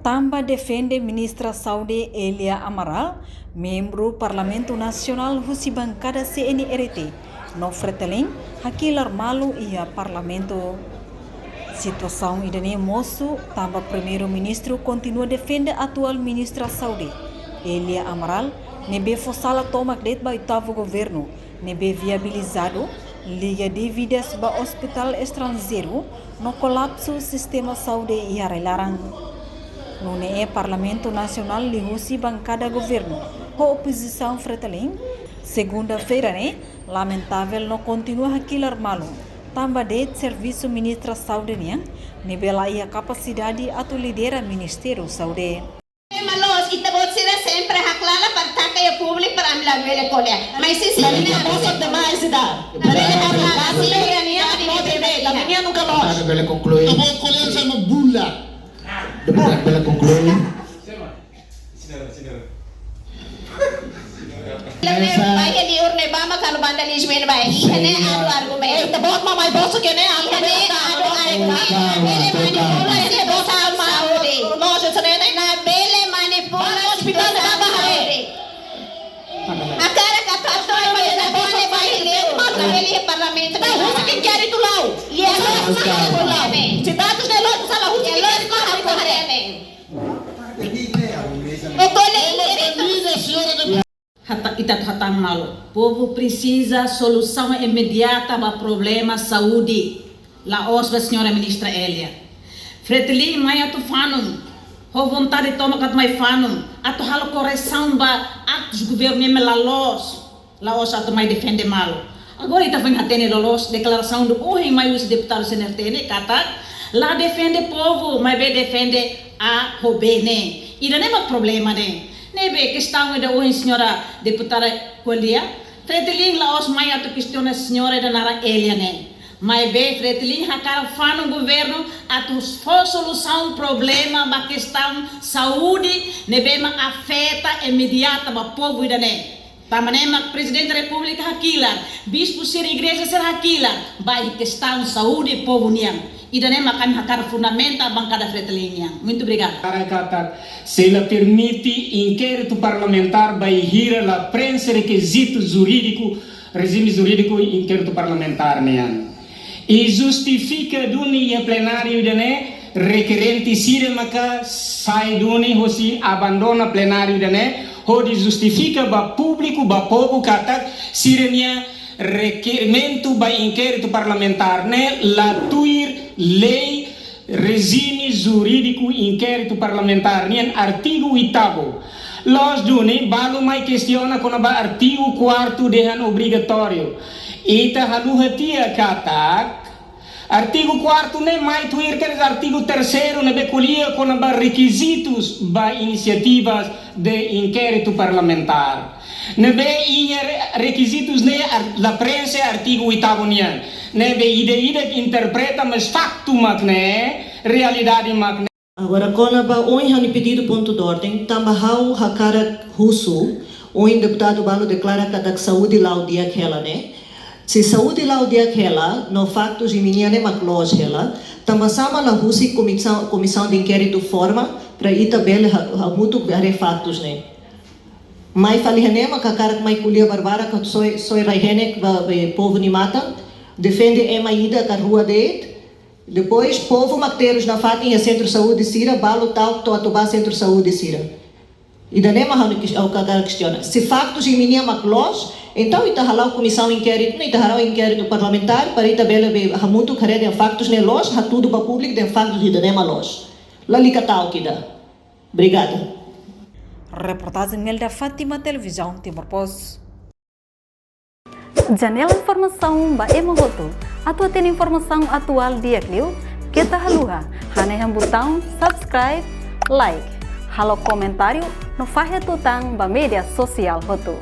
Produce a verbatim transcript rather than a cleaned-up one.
Tanba defende Ministra Saúde Elia Amaral, membru Parlamentu Nasionál husi bankada C N R T, no Fretilin, hakilar malu iha Parlamentu. Situasaun ida-ne'e mosu, tanba Primeiru-Ministru kontinua defende atuál Ministra Saúde, Elia Amaral, ne'ebé fó sala tomak de'it ba oitavu governu, ne'ebé viabilizadu, liga dívidas ba ospitál estranjeiru, no kolapsu sistema saúde iha rai-laran. Nune'e Parlamentu Nasionál liuhusi bankada governu, ho opozisaun Fretilin, segunda-feira ne'e, lamentavel no kontinua hakilar malu, tanba de'it servisu Ministra Saúde nian, ne'ebé la iha kapasidade atu lidera Ministériu Saúde. Malos, ita-boot sira sempre haklaran para taka iha públiku para ami labele ko'alia. Mas se sira... Mas ita bosan demais, ida. Labele ko'alia, sira nian, labele ko'alia. Ami nunka loos. Ita bele konklui. Ita-boot ko'alia sama bula. Ita bele konklui. Labele, bai iha li'ur ne'ebá mak halo vandalizmu iha ne'ebá. Iha ne'e adu argumentu. Eh, ita-boot mak mai bosan iha ne'e, adu argumentu. Labele manipula situasaun saúde. Loos, ita-boot ne'e labele manipula situasaun saúde. Hakarak atu hato'o ita-boot mak iha li'ur, ita bele iha Parlamentu. Ita husu inkéritu la'o. Lian. Ita husu inkéritu la'o. Se dadus ne'e loos, sala husu inkéritu la'o. Hata-, ita hatán malu. Povu presiza solusaun imediata ba problema saúde. La'ós ba señora Ministra Elia. Fretilin mai atu fanun. Ho vontade tomak atu mai fanun. Atu halo koresaun ba aktus governu ne'ebé la loos. La'ós atu mai defende malu. Agora ita foin hatene loloos deklarasaun ida ohin mai husi deputadu C N R T ne'e katak la defende povu, maibé defende A ho B ne'e. Ida-ne'e mak problema ne'e. Ne'ebé kestaun ida ohin señora deputada ko'alia, Fretilin la'ós mai atu kestiona señora ida naran Elia ne'e. Maibé Fretilin hakarak fanun governu atu fó solusaun problema ba kestaun saúde ne'ebé mak afeta imediata ba povu ida-ne'e. Tanba ne'e mak Prezidente Repúblika hakilar, bispu sira, igreja sira hakilar, ba iha kestaun saúde povu nian. Ida-ne'e mak ami hakarak fundamenta bankada Fretilin nian. Muito obrigado. Para katak, se la permite inkéritu parlamentár bainhira la prenxe rekizitu jurídiku, rejime jurídiku inkéritu parlamentár nian. I justifika duni iha plenáriu ida-ne'e, rekerente sira maka sai duni hosi abandona plenáriu ida-ne'e, hodi justifika ba públiku, ba povu katak sira-nia rekerimentu ba inkéritu parlamentár ne'e la tuir lei rejime jurídiku inkéritu parlamentár nian artigu oitavu. Loos duni, balu mai kestiona kona-ba artigu kuartu dehan obrigatóriu. Ita haluha tiha katak artigu kuartu ne'e mai tuir kedas artigu terseiru ne'ebé ko'alia kona-ba rekizitus ba inisiativas de inkéritu parlamentár. Ne'ebé iha re-, rekizitus ne'e ar-, la prenxe artigu oitavu nian. Ne'ebé ida-idak interpreta, mas faktu mak ne'e, realidade mak ne'e. Agora, kona-ba ohin ha'u-nia pedidu pontu de orden, tanba ha'u hakarak husu, ohin deputadu balu deklara katak saúde la'o di'ak hela ne'e. Se saúde la'o di'ak hela, no faktus imi-nian ne'e mak loos hela, tanba sá mak la husik komisaun, komisaun de inkéritu forma, para ita bele ha-, hamutuk haree faktus ne'e. Mai fali iha ne'e mak hakarak mai ko'alia barbarak, soi, soi rai-henek ba, ba povu nia matan, defende ema ida ka rua de'it, depois povu mak terus nafatin iha sentru saúde sira, balu ta'uk to'o atu ba sentru saúde sira. Ida-ne'e mak ha'u kes-, ha'u hakarak kestiona. Se faktus imi-nian mak loos, entaun ita hala'o komisaun inkéritu, ita hala'o inkéritu parlamentár, para ita bele be hamutuk haree dehan faktus ne'e loos, hatudu ba públiku dehan faktus ida-ne'e mak loos. Lalika ta'uk ida. Obrigada. Reportajen Nelda Fátima, Televizaun Timor Post. Janela informasaun ba ema hotu. Atu hatene informasaun atuál di'ak liu, keta haluha hanehan butaun subscribe, like, halo komentáriu no fahe tutan ba média sosiál hotu.